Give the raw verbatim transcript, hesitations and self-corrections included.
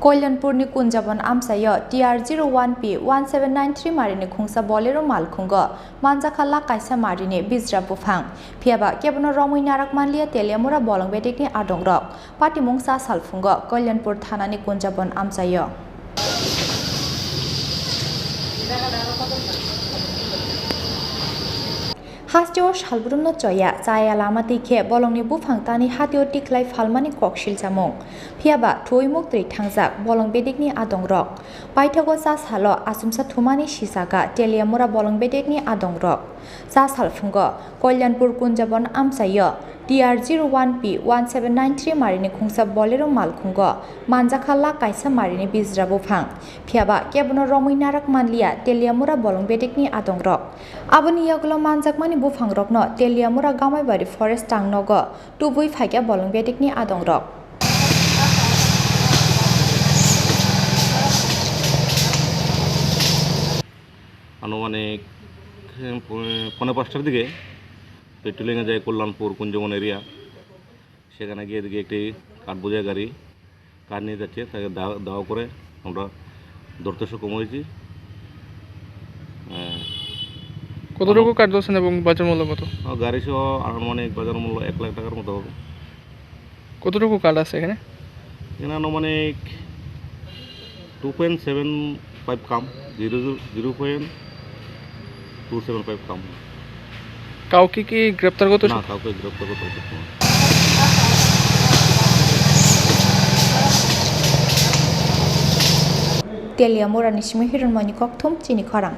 Kalyanpurni Kunjabon amchaio T R zero one P one seven nine three marini khungsa Bolero malkhungo manjakha lakh kaisa marini bijra buphang. Phiyaba kebono romwi narak manliya Teliamura bolong bedekni adongrok. Patimung cha salphungo Kalyanpur thanani Kunjabon amchaio. Hasteo salbrumno choya, chaya lama twi khe bolongni buphang tani hatio tikhlai phalmani kok siljamung. Phiyaba thuwi muktwi thangjak bolong bedekni adongrok. Paithago cha salo achomsa thumani sijaga Teliamura bolong bedekni adongrok. Cha salphungo Kalyanpur Kunjabon amchaio T R zero one P one seven nine three marini khungsa Bolero malkhungo manjakha lakh kaisa marini bijra buphang. Phiyaba kebono romwi narak manliya Teliamura bolong bedekni adongrok. Aboni yagulo manjakmani buphangrokno Teliamura Gamaibari Forest tangnogo tubui phaikha bolong bedekni adongrok. আনুমানিক, এ, পৌনে পাঁচটার দিকে পেট্রোলিংয়ে যায় কল্যাণপুর কুঞ্জবন এরিয়া। সেখানে গিয়ে দেখি একটি কাঠ বোঝাই গাড়ি কাঠ নিয়ে যাচ্ছে, তাকে দা-, দাওয়া করে আমরা ধরতে সক্ষম হয়েছি। এ, কতটুকু আমার কাঠ ধরছেন এবং বাজার মূল্য কত? আমার গাড়ি সহ আনুমানিক বাজার মূল্য এক লাখ টাকার মতো হবে। কতটুকু কাঠ আছে এখানে? এখানে আনুমানিক টু পয়েন্ট সেভেন ফাইভ কাম, zero, zero point two seven five কাম। কাউকে কি গ্রেপ্তার করতে না, সক্ষম? কাউকে গ্রেপ্তার করতে সক্ষম হয়েছে। Teliamurani simi Hironmoyni kokthum chini khorang.